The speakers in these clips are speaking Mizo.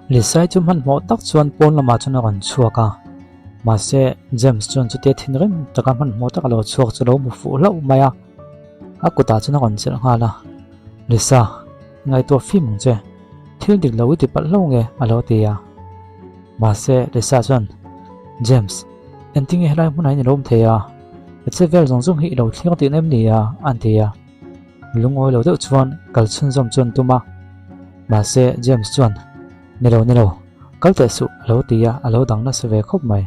Lisai chu hmanhmawh tak chuan pawn lamah chuan a rawn chhuak a, mahse James chuan chutia thinrim taka hmanhmawh taka lo chhuak chu lo hmu fuh hlauh mai a, a kutah chuan a rawn chelh nghal a, Lisa, ngaihtuah fim ang che, thil dik lo i ti palh hlauh nge a lo ti a. Mahse Lisa chuan, James, engtinge helai hmunah hian i lo awm thei a, ka che vel zawng zawng hi i lo thlir tihna em ni a? an ti a. Lungawi lo deuh chuan kal chhunzawm chu an tum a, mahse James chuan, Ni lo, ni lo, kal teh suh a lo ti a, a lo dang nasa ve khawp mai.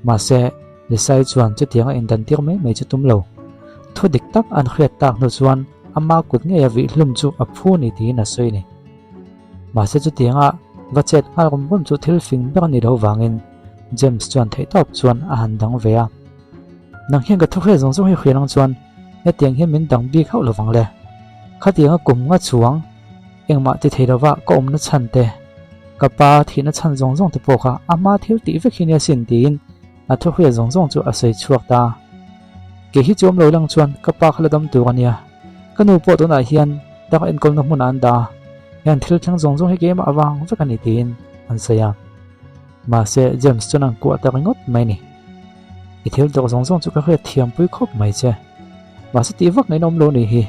Mahse Lisai chuan chutianga indan tir mai mai chu tum lo. Thu dik tak an hriat tak hnu chuan ama kut ngeia vih hlum chu a phu ni tiin a sawi a ni. Mahse chutianga va chet nghal rum rum chu thil fing ber a ni lo vangin James chuan theihtawp chuan a han dang ve a. Nang hian ka thuhriat zawng zawng hi hriat ang chuan hetiang hian min dang bik hauh lovang le. Khatianga kum nga chuang engmah ti thei lova ka awmna chhan te, ka pa thihna chhan zawng zawng te pawh kha a hma thil tih vek hi nia sin tiin a thuhriat zawng zawng chu a sawi chhuak ta. Kei hi chu awm lo lang chuan ka pa kha la dam tur a nia. Ka nu pawh tunah hian dak enkawlna hmunah an dah a, heng thil thleng zawng zawng hi keimah avang vek a ni tiin an sawi a. Mahse James chuan an kuah ta ringawt mai ni. I thil dawk zawng zawng chu ka hriat thiam pui khawp mai che. Mahse tih vak ngaihna awm lo nih hi.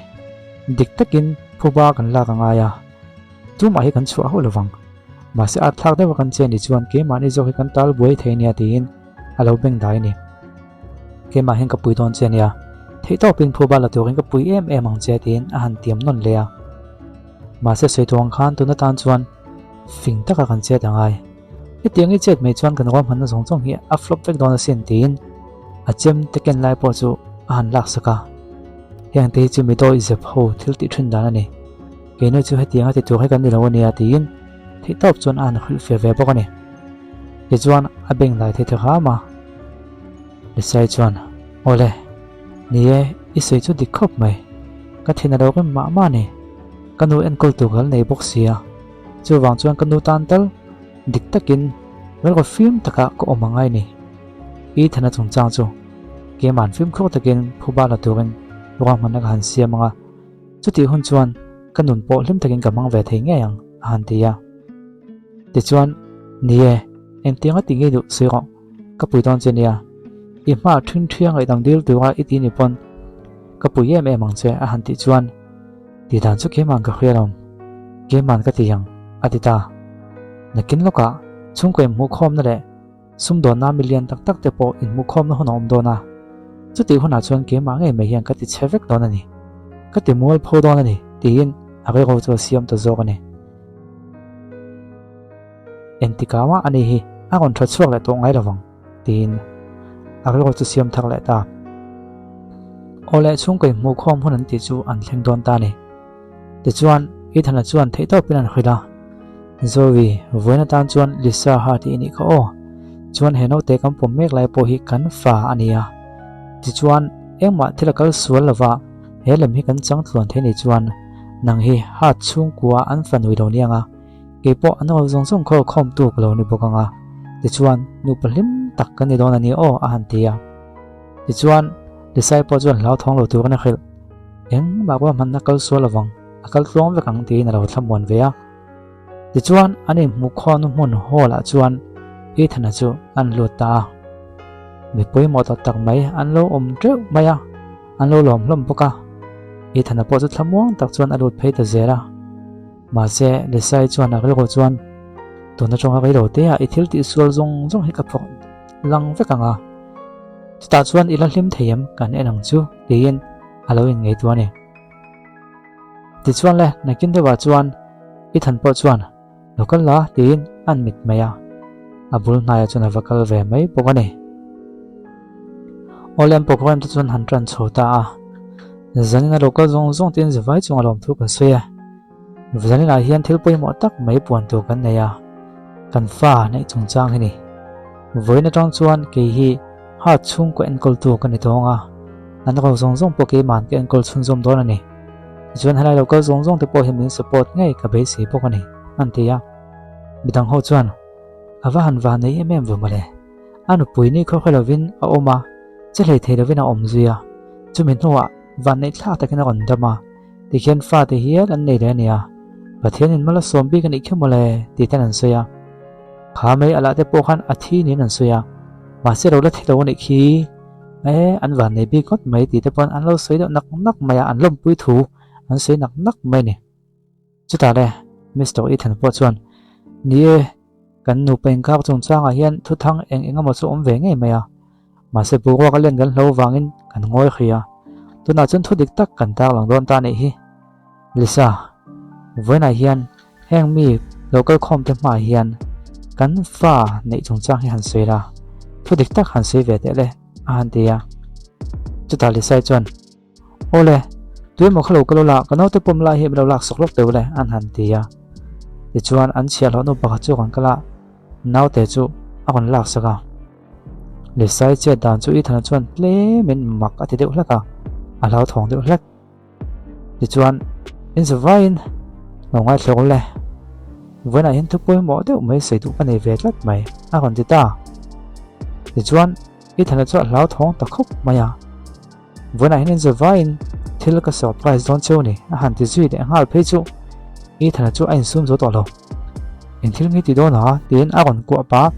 Dik takin phuba kan lak a ngai a, tumah hi kan chhuah hauh lovang. Mahse at thlak deuha kan che ni chuan keimahni zawk hi kan tal buai thei nia tiin a lo beng dai a ni. Keimah hian ka pui dawn che nia, theihtawpin phuba la turin ka pui em em ang che tiin a han tiam nawn leh a. Mahse sawi tuang khan tuna tan chuan fing taka kan chet a ngai. Hetiang i chet mai chuan kan ruahmanna zawng zawng hi a flop vek dawn asin tiin a chem te ken lai pawh chu a han laksak a. Heng te hi chu mi dawi zep ho thil tih thin dan a ni. Keinu chu hetiang a ti tur hi kan ni lo ania tiin theihtawp chuan a han hrilh fiah ve bawk a ni. Tichuan a beng lai thei ta hram a. Lisai chuan, Awle, ni e, i sawi chu dik khawp mai. Ka thin a lo rem mah mah a ni. Ka nu enkawl tur ka la nei bawk si a. Chuvang chuan ka nu tan tal dik takin rilru fim takah ka awm angai ni. I thana chungchang chu keima'n fimkhur takin phuba la turin ruahmanna ka han siam ang a, chutih hun chuan ka nun pawh hlim takin ka hmang ve thei ngei ang a han ti a. Tichuan, ni e, engtianga ti ngei duh sawi rawh, ka pui dawn che nia. I hmaah ṭhin ṭhia ngaihdam dil tura i ti ni pawn ka pui em em ang che a han tih chuan, Tih dan chu keima'n ka hria lo, keima'n ka ti ang, a ti ta. Nakin lawkah chhungkaw inhmuhkhawmna leh sumdawnna milian tak tak te pawh inhmuhkhawmna hun a awm dawn a, chutih hunah chuan keimah ngei mai hian ka ti chhe vek dawn a ni, ka ti mual pho dawn a ni, tiin a rilru chu a siam ta zawk a ni. Engtikah mah ani hi a rawn tha chhuak leh tawh ngai lovang. Tiin a rilru chu siam thar leh ta. Aw leh chhungkaw inhmuhkhawm hun an tih chu an thleng dawn ta a ni. Tichuan, Ethan-a chuan theihtawpin an hrilh a, Zoe, vawiin atan chuan Lisa ha tih i nih kha aw. Chuan he naute kan pawm mek lai pawh hi kan fa a ni a. Tichuan, engmah thil a kal sual lova he lem hi kan chang tluan thei ni chuan nang hi hat chhungkua an fa nui lo niang a. Kei pawh an awl zawng zawng khaw khawmtu ka lo ni bawk ang a, tichuan nupa hlim tak kan ni dawn a ni aw a han ti a. Tichuan Lisai pawh chuan hlauthawng lo turin a hrilh. Engmah ruahmanna kal sual lovang, a kal tluang vek ang tiin a lo thlamuan ve a. Tichuan an inhmuh khawhna hmun hall ah chuan Ethan-a chu an lut ta a. Mi pawimawh tak tak mai an lo awm teuh mai a. An lo lawm hlawm bawk a. Ethan-a pawh chu thlamuang tak chuan a lut phei ta zel a. Mahse, Lesai chuan a rilru chuan, Tun atanga rei lo te ah i thil tih sual zawng zawng hi ka phawk lang vek ang a, chutah chuan i la hlim thei em kan en ang chu tiin a lo inngaihtuah a ni. Tichuan le, nakin deuhah chuan i than pawh chuan lo kal la tiin an mit mai a, a bul hnaiah chuan a va kal ve mai bawk a ni. Awle an program te chuan han tan chho ta a, zanin a lo kal zawng zawng tiin zivai chunga lawmthu kan sawi a. Zaninah hian thil pawimawh tak mai puan tur kan nei a, kan fa neih chungchang hi ni. Vawiin atang chuan kei hi heart chhungkaw enkawltu ka ni tawng a, an ro zawng zawng pawh keima'n ka enkawl chhunzawm dawn a ni. Tichuan helai lo kal zawng zawng te pawh hi min support ngei ka beisei bawk a ni, an ti a. Midang ho chuan, A va han va nei em em ve mawle. A nupui ni khaw khaw lovin a awm a, che hlei thei lovin a awm zui a. Chumi hnuah vanneihthlak takin a rawn dam a. Tikhian fate hial an nei leh a nia. Pathianin mal a sawm bik a nih khi mawle tih ten an sawi a. Kha mei a lah te pawh khan a thi niin an sawi a, mahse lo la thi lo a nih khi e an van nei bik ngawt mai tih te pawn an lo sawi deuh nak nak mai a, an lawmpui thu an sawi nak nak mai a ni. Chutah le Mister Ethan pawh chuan, Ni e, kan nupa inkak chungchangah hian thuthang eng eng emaw chu awm ve ngei mai a, mahse boruak a len kan hlo vangin kan ngawi hrih a, tunah chuan thu dik tak kan tarlang dawn ta a nih hi. Lisa, vawiinah hian heng mi lo kal khawm te hmaah hian kan fa neih chungchang hi han sawi la, thu dik tak han sawi ve teh le, a han ti a. Chutah Lisa-i chuan, Awle, tuemaw kha lo kal ula, ka naute pawm lai hi min lo lak sawk lawk teh ule, an han ti a. Tichuan an chhiahhlawh nu pakhat chu kan kal a, naute chu a rawn lak sak a. Lisa-i chet dan chu Ethan-a chuan tlemin mak a ti deuh hlek a, a hlauthawng deuh hlek. Tichuan, in zavaiin lo ngaithla ule, vawiinah hian thu pawimawh deuh mai sawi duh ka nei ve tlat mai, a rawn ti ta. Tichuan, Ethan-a chu a hlauthawng ta khawp mai a, vawiinah hian in zavaiin thil ka surprise dawn cheu ni, a han ti zui leh nghal phei chu Ethan-a chu a insum zo tawh lo. Eng thil nge ti dawn a? tiin a rawn kuah pah.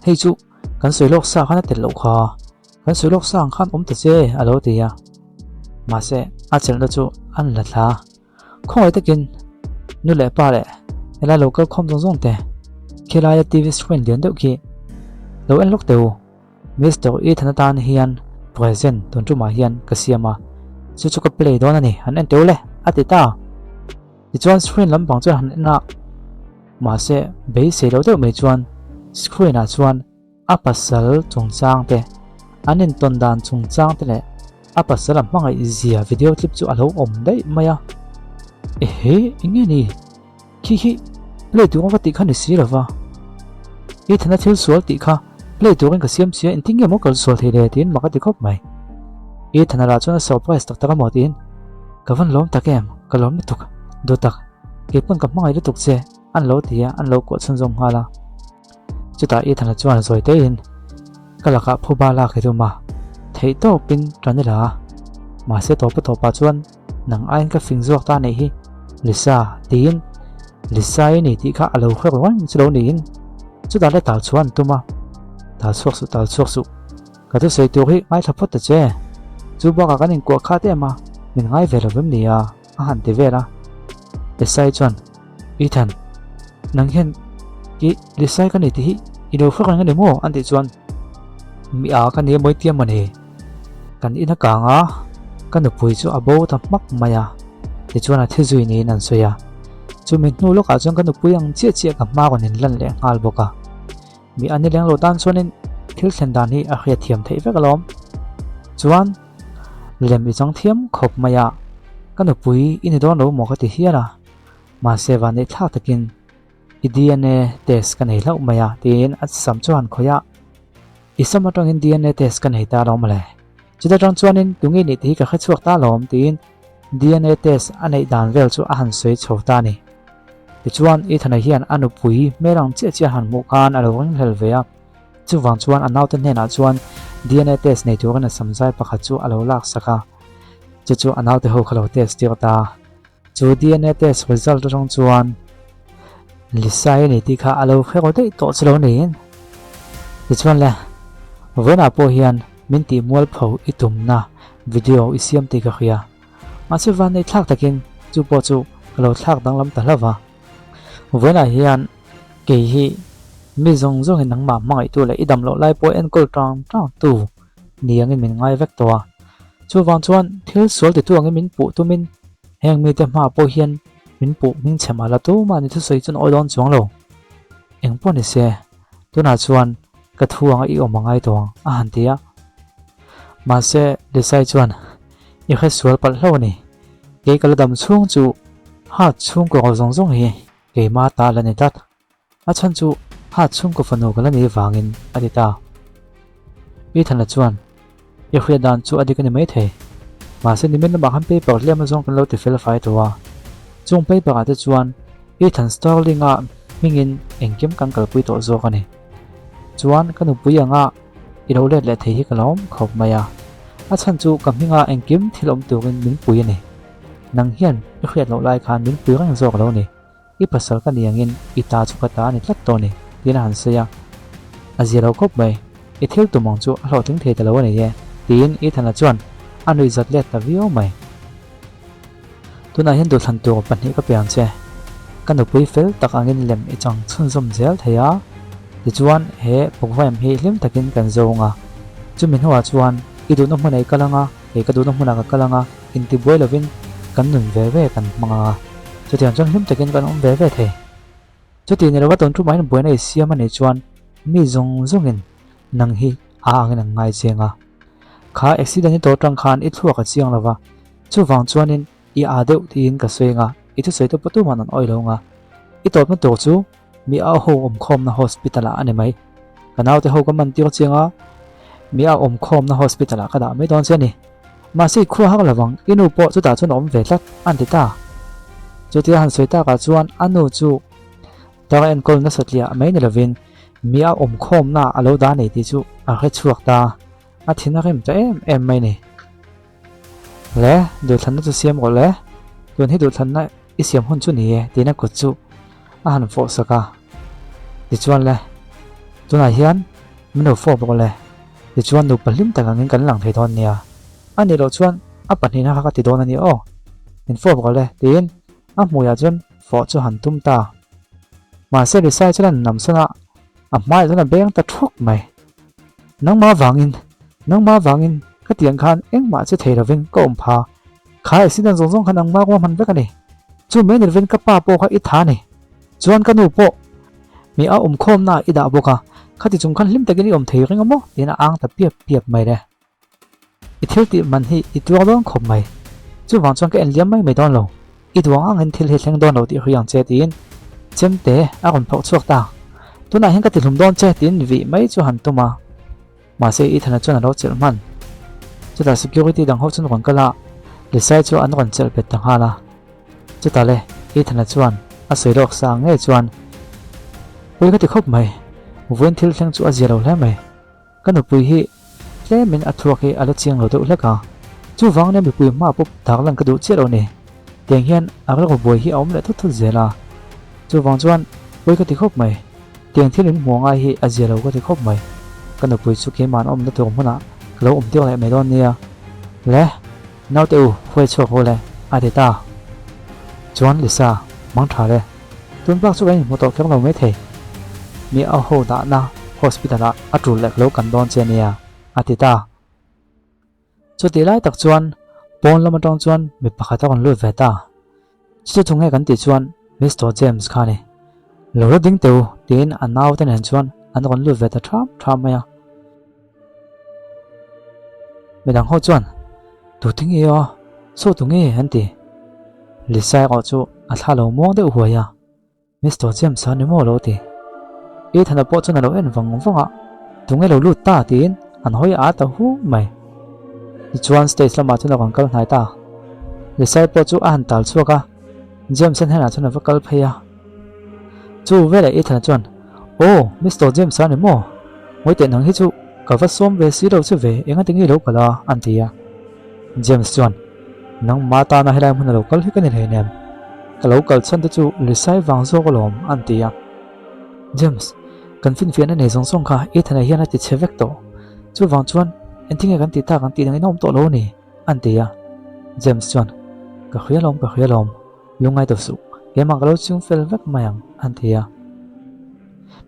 Hei chu kan sawi lawk sa khan a tel loh kha. Kan sawi lawk sa ang khan awm ta che, a lo ti a. Mahse, a chelhna chu an la thla. Khawngaih takin nu leh pa leh helai lo kal khawm zawng zawng te khilaia TV screen lian deuh khi lo en lawk teh u. Mister Ethan atan hian present tun tumah hian ka siam a, chu chu ka play dawn a ni, han en teh u le, a ti ta. Tichuan screen lampang chuan han en a, mahse beisei lo deuh mai chuan screen ah chuan A pasal chungchang te, an intawn dan chungchang te leh a pasal a hmangaih zia video clip chu a lo awm daih mai a. Ehe, eng nge ni? Khi khi play turin ka tih kha ni si lo va. Ethan-a thil sual tih kha play turin ka siam sia, engtin nge maw kal sual thei le tiin mak a ti khawp mai. Ethan-a lah chuan a surprise tak tak a maw tiin, Ka van lawm tak em, ka lawm lutuk, duh tak, keipawn ka hmangaih lutuk che, an lo ti a, an lo kuah chhunzawm nghal a. Chutah Ethan-a chuan zawi teihin, Ka lakah phuba lak i tum a, theih tawpin tan ila a, mahse tawpa tawpah chuan nang aiin ka fing zawk ta anih hi, Lisa, tiin Lisa-i ni tih kha a lo hre reng chu lo niin chutah le tal chhuah an tum a, Tal chhuak suh, tal chhuak suh, ka thusawi tur hi ngaithla phawt ta che, chu bakah kan inkuah khat em a, min ngai ve lo vem nia. A han ti vel a. Lesai chuan, Ethan, nang hian i Lesai ka ni tih hi i lo hre reng a ni maw? an tih chuan, Mi a ka ni a mawi tia maw ni? Kan in a kang a, ka nupui chu a bo ta hmak mai a, tichuan a thi zui niin an sawi a. Chumi hnu lawkah chuan ka nupui ang chiah chiah ka hma rawn inlan leh nghal bawk a. Mi a ni leng lo tan chuanin thil thlen dan hi a hriatthiam theih vek alawm. Chuan. Lem i chang thiam khawp mai a, ka nupui i ni dawn lo maw ka ti hial a, mahse vanneih thlak takin i DNA test ka nei hlauh mai a tiin a sam chu han khawih a, i sam atangin DNA test ka nei ta alawm mawle, chuta tang chuanin tunge nih tih hi ka hre chhuak ta alawm tiin DNA test a neih dan vel chu a han sawi chho ta a ni. Tichuan Ethana hian a nupui hmel ang chiah chiah han hmuh khan a lo ringhlel ve a. Chuvang chuan a naute hnenah chuan DNA test nei turin a samzai pakhat chu a lo laksak a, chu chu a naute ho kha lo test tir ta. Chu DNA test result atang chuan Lisa-i a ni tih kha a lo hre ro daih tawh chu lo niin. Tichuan le, vawiinah pawh hian min tih mualpho i tumna video i siam tih ka hria. Mahse vanneih thlak takin chu pawh chu ka lo thlak danglam ta hlauh va. Vawiinah hian Kei hi mi zawng zawngin nangmah hmangaihtu leh i dam loh lai pawh enkawl tang tang tu ni angin min ngai vek tawh a. Chuvang chuan thil sual titu angin min puh tumin heng mite hmaah pawh hian min puh hmingchhe mah la tumah ni thusawi chuan awi dawn chuang lo. Eng pawh ni se, tunah chuan ka thu anga i awm a ngai tawh ang a han ti a. Mahse, Lisai chuan i hre sual palh hlauh a ni. Kei ka la dam chhung chu hat chhungkaw ro zawng zawng hi Keimah ta la ni tlat. A chhan chu ha chhungkaw fanu ka la nih vangin a ti ta. Ethan-a chuan, I hriat dan chu a dik a ni maithei. Mahse nimin lamah khan paper hliam azawng kan lo ti fel fai tawh a. Chung paper ah te chuan Ethan Starling-a hmingin engkim kan kalpui tawh zawk a ni. Chuan ka nupui anga i lo let leh thei hi ka lawm khawp mai a. A chhan chu ka hminga engkim thil awm turin min pui a ni. Nang hian i hriat loh lai khan min pui reng zawk lo ni. I pasal ka ni angin i ta chu ka ta a ni tlat tawh ni, tiin a han sawi a. A zia lo khawp mai, i thil tum ang chu a hlawhtling thei ta lo a ni e, tiin Ethana chuan a nuih zat let ta viau mai. Tunah hian duhthlan tur pahnih ka pe ang che. Ka nupui fel tak angin lem i chang chhunzawm zel thei a, tichuan he programme hi hlim takin kan zawng a. Chumi hnuah chuan i duhna hmunah i kal ang a, kei ka duhna hmunah ka kal ang a, intibuai lovin kan nun ve ve kan hmang ang a, chutiang chuan hlim takin kan awm ve ve thei. Chuti ni lova tun ṭumahin buaina i siam a nih chuan mi zawng zawngin nang hi a angin an ngai cheng a. Kha accident i tawh ṭang khan i thluak a chiang lova, chuvang chuanin i â deuh tiin ka sawi ang a, i thusawi te pawh tuman an awih lo ang a. I tawpna tur chu Mi a ho awmkhawmna hospital ah a ni mai. Ka naute ho ka man tir chiang a, mi a awmkhawmna hospital ah ka dah mai dawn che a ni. Mahse i khua hak lovang, i nu pawh chutah chuan a awm ve tlat, a ni ti ta. Chutia han sawi takah chuan a nu chu tar enkawl nasa tliah mai ni lovin mi a awmkhawmna a lo dah nei tih chu a hre chhuak ta. A thin a rem ta em em mai ni. Le, duhthlanna chu siam rawh le. Tun hi duhthlanna i siam hun chu ni e tiin a kut chu a han fawh sak a. Tichuan le, tunah hian min lo fawp rawh le. Tichuan nupa hlim tak angin kan lang thei dawn nia. A nih loh chuan a pahnihna kha ka ti dawn a ni aw. Min fawp rawh le tiin a hmuiah chuan fawh chu han tum ta. Mahse Risai chuan a namsawn a, a hmaiah chuan a beng ta thuk mai. Nangmah vangin, nangmah vangin ka tiang khan engmah che thei lovin ka awm pha. Kha accident zawng zawng kha nangmah ruah hman vek a ni. Chu mai ni lovin ka pa pawh kha i tha a ni. Chuan ka nu pawh mi a awmkhawmna ah i dah bawk a, khati chung khan hlim takin i awm thei reng a maw? tiin a ang ta piap piap mai le. I thil tih man hi i tuar dawn khawp mai. Chuvang chuan ka en liam mai mai dawn lo. I duang angin thil hi thleng dawn lo tih hrui ang che tiin chemte a rawn phawrh chhuak ta. Tunah hian ka ti hlum dawn che tiin vih mai chu han tum a. Mahse Ethana chuan a lo chelh hman. Chutah security dang ho chuan rawn kal a, Lisai chu an rawn chelh bet ta nghal a. Chutah le Ethana chuan a sawi lawk sa ang ngei chuan, Pui ka ti khawp mai, vawiin thil thleng chu a zia lo hle mai. Ka nupui hi tlemin a thluak hi a la chiang lo deuh hlek a, chuvang nia mipui hma pawp dak lan ka duh chiah lo ni. Tiang hian a rilru buai hi a awm leh thut thut zel a, chuvang chuan pawi ka ti khawp mai. Tiang thil in hmuh ngai hi a zia lo ka ti khawp mai. Ka nupui chu keimah an awmna tur hmunah ka lo awm tir leh mai dawn nia. Le, naute u, hruai chhuak ru le, a ti ta. Chuan Lisa, mang tha le. Tun bak chu kan inhmu tawh kher lo maithei. Mi a ho dahna hospital ah a tul leh lo kan dawn che nia, a ti ta. Chutih lai tak chuan pawn lam atang chuan mi pakhat a rawn lut ve ta. Chuti thung nge kan tih chuan Mister James kha a ni. Lo la ding teh u tiin a naute nen chuan an rawn lut ve ta ṭham ṭham mai a. Midang ho chuan, Tute nge aw? Saw tu nge? an ti. Lisa erawh chu a thla lo muang deuh huai a, Mister James a ni maw lo ti. Ethan-a pawh chuan a lo en vang vang a, Tunge lo lut ta? tiin an hawi a ta hu mai. Tichuan stage lamah chuan a rawn kal hnai ta. Lisa pawh chu a han tal chhuak a, James-a hnenah chuan a va kal phei a. Chu veleh Ethan-a chuan, Aw, Mister James-a ni maw? Ngawiteh nang hi chu ka va sawm ve si lo che ve, enga ti nge lo kal a? an ti a. James chuan, Nangmah tana helai hmun a lo kal hi ka ni hleinem. Ka lo kal chhan te chu Lisai vang zawk alawm, an ti a. James, kan finfiahna nei zawng zawng kha Ethan-a hian a ti chhe vek tawh. Chuvang chuan engtin nge kan tih tak ang tih dangin a awm tawh lo a ni, an ti a. James chuan, Ka hria alawm, ka hria alawm. Lungngai tawh suh, keimah ka lo chhung fel vek mai ang, an ti a.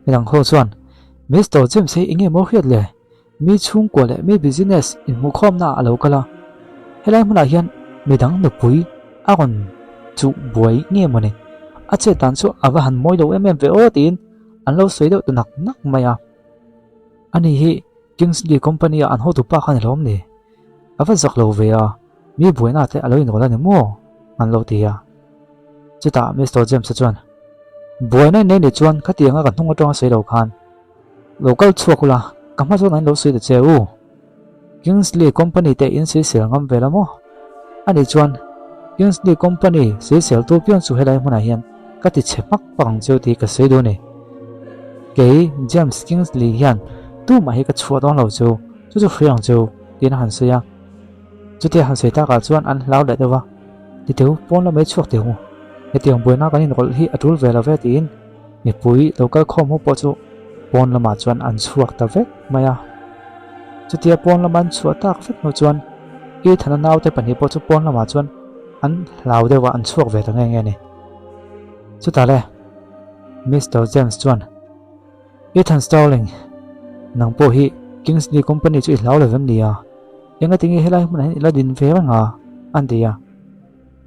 Midang ho chuan, Mister James hi enge maw hriat le? Mi chhungkua leh mi business inhmuhkhawmna ah a lo kal a, helai hmunah hian midang nupui a rawn chuh buai nge mawni? A chet dan chu a va han mawi lo em em ve aw tiin an lo sawi deuh ta nak nak mai a. Ani hi Kingsley company ah an hotupa kha ni lawm ni? A va zak lo ve a. Mi buaina te a lo inrawl a ni maw? an lo ti a. Chutah Mister James-a chuan, Buaina in nei nih chuan khatianga ka hnung atanga sawi lo khan lo kal chhuak ula, ka hma chuan an lo sawi ta che u. Kingsley Company te in sawisel ngam ve la maw? Ani chuan, Kingsley Company sawisel tu piang chu helai hmunah hian ka ti chhe hmak hmak ang cheu tih ka sawi duh a ni. Kei James Kingsley hian tumah hi ka chhuah dawn lo chu, chu chu hria ang cheu, tiin a han sawi a. Chutia han sawi takah chuan an hlau leh deuh a. Titeu, pawn lamah i chhuak teh ang u. Hetiang buaina kan inrawlh hi a tul ve lo ve tiin mipui lo kal khawm ho pawh chu pawn lamah chuan an chhuak ta vek mai a. Chutia pawn lama an chhuah tak vek hnu chuan Ethan-a naute pahnih pawh chu pawn lamah chuan an hlau deuh a, an chhuak ve ta nge nge a ni. Chutah le Mister James chuan Ethan Starling, nang pawh hi Kingsley Company chu i hlau lo vem nia? Engati nge helai hmunah hian i la din ve reng a? an ti a.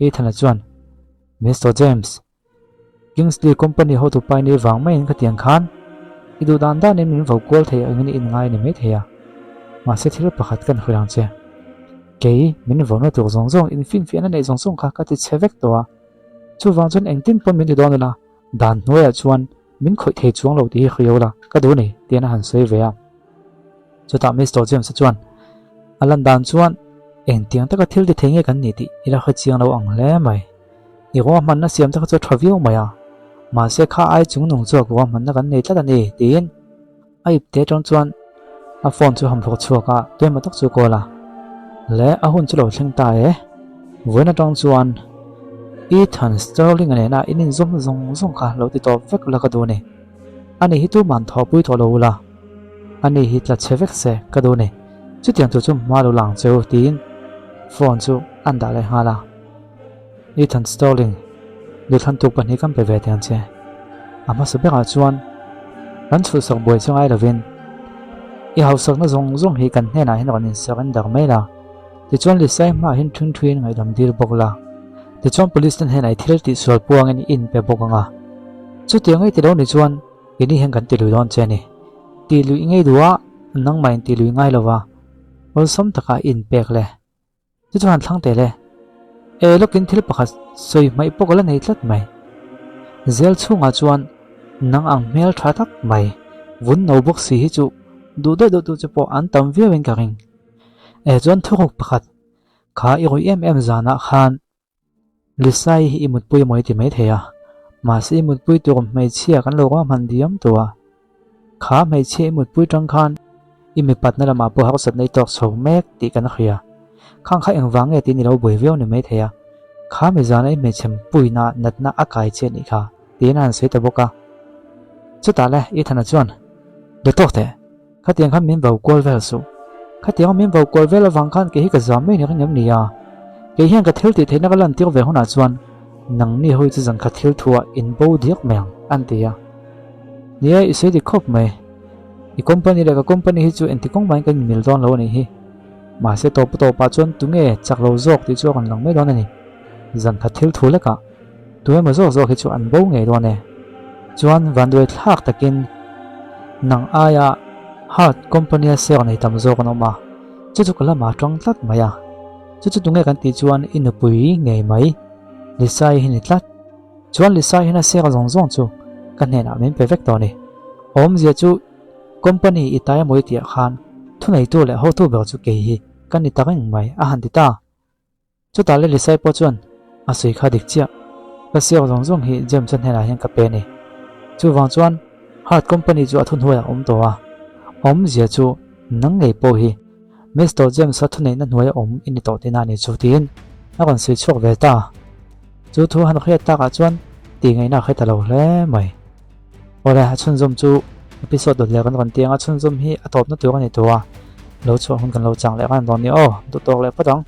Ethan-a chuan Mister James, Kingsley Company hotu pai ni vang maiin khatiang khan i duh dan danin min vo kual thei angin i inngai a ni maithei a, mahse thil pakhat kan hrilh ang che. Kei min vona tur zawng zawng infinfiahna neih zawng zawng kha ka ti chhe vek tawh a, chuvang chuan engtin pawn min ti dawn ila dan hnuaiah chuan min khawih thei chuang lo tih hi hriau la ka duh a ni tiin a han sawi ve a. Chutah Mister James-a chuan a lan dan chuan engtiang taka thil ti thei nge kan ni tih i la hre chiang lo ang hle mai. I ruahmanna siam te kha chu a tha viau mai a, mahse kha ai chung nung chuak ruahmanna kan nei tlat a ni tiin a ipte atang chuan a phone chu a han phawk chhuak a, tuemaw tak chu a call a. Le a hun chu lo thleng ta e, vawiin atang chuan Ethan Sterling-a nena in inzawm zawng zawng kha lo ti tawp vek la ka duh a ni. Ani hi tuman thawhpui tawh lo ula, ani hi tla chhe vek se ka duh a ni. Chutiang tur chu hma lo lang che u tiin phone chu an dah leh nghal a. Ethan Sterling, Duhthlan tuk pahnih kan pe ve teh ang che. A hmasa berah chuan kan chhuhsak buai chu ngai lovin i hausakna zawng zawng hi kan hnenah hian rawn insurrender mai la, tichuan Lisai hmaah hian ṭhing ṭhuiin ngaihdam dil bawk la, tichuan police te hnenah i thil tihsual puangin i inpe bawk ang a. Chutiang ngei ti lo ni chuan keini hian kan ti lui dawn che a ni. Tih luih ngei duh a, nangmah in tih lui ngai lova awlsam taka i inpek le. Chu chuan thlang teh le. E lawkin thil pakhat sawi hmaih pawh ka la nei tlat mai. Zel chhungah chuan nang ang hmel tha tak mai vun no bawk si hi chu duh deuh deuh tu che pawh an tam viau in ka ring. E chuan thuruk pakhat kha i rawih em em zanah khan Lisai hi i mutpui emaw i ti maithei a, mahse i mutpui tur hmeichhia kan lo ruahman diam tawh a. Kha hmeichhia i mutpui tang khan i mipatna lamah pawh harsatna i tawk chho mek tih kan hria. Khang kha engvang nge tiin i lo buai viau ni maithei a, kha mizana i hmeichhe puina natna a kai che anih kha tiin a han sawi ta bawk a. Chutah le Ethana chuan, Dawtawk teh! Khatiang khan min vo kual vel suh. Khatianga min vo kual vel avang khan kei hi ka zam mai ni reng em ni a? Kei hian ka thil tih theihna ka lantir ve hunah chuan nangni hawi chu zan kha thil thuah in bo diak mai ang, an ti a. Ni e, i sawi dik khawp mai. I company leh ka company hi chu engti kawng mahin kan inmil dawn lo a nih hi. Mahse tawpa tawpah chuan tunge chak lo zawk tih chu a rawn lang mai dawn a ni. Zan khat thil thu lekah. Tu emaw zawk zawk hi chu an bo ngei dawn e. Chuan vanduai thlak takin nang aia Heart Company-a share nei tam zawk an awm a, chu chu ka lamah tang tlat mai a. Chu chu tunge kan tih chuan i nupui ngei mai Lisai hi ni tlat. Chuan Lisai hian a share zawng zawng chu ka hnenah min pe vek tawh a ni. Awmzia chu Company i tai amaw i tih ah khan thuneitu leh hotu ber chu kei hi ka ni ta reng mai a han ti ta. Chutah le Lisai pawh chuan a sawi kha dik chiah. Ka siak zawng zawng hi James-a hnenah hian ka pe a ni. Chuvang chuan Hart Company chu a thuhnuaiah a awm tawh a. Awmzia chu nang ngei pawh hi Mister James-a thuneihna hnuaia awm i ni tawh tihna a ni chu tiin a rawn sawi chhuak ve ta. Chu thu han hriat takah chuan tih ngaihna a hre ta lo hle mai. Awle a chhunzawm chu episode dawt leh kan rawn ti ang a, chhunzawm hi a tawpna tur a ni tawh a, lo chhuah hun kan lo chang leh ran dawn ni aw, duhtawk leh phawt ang.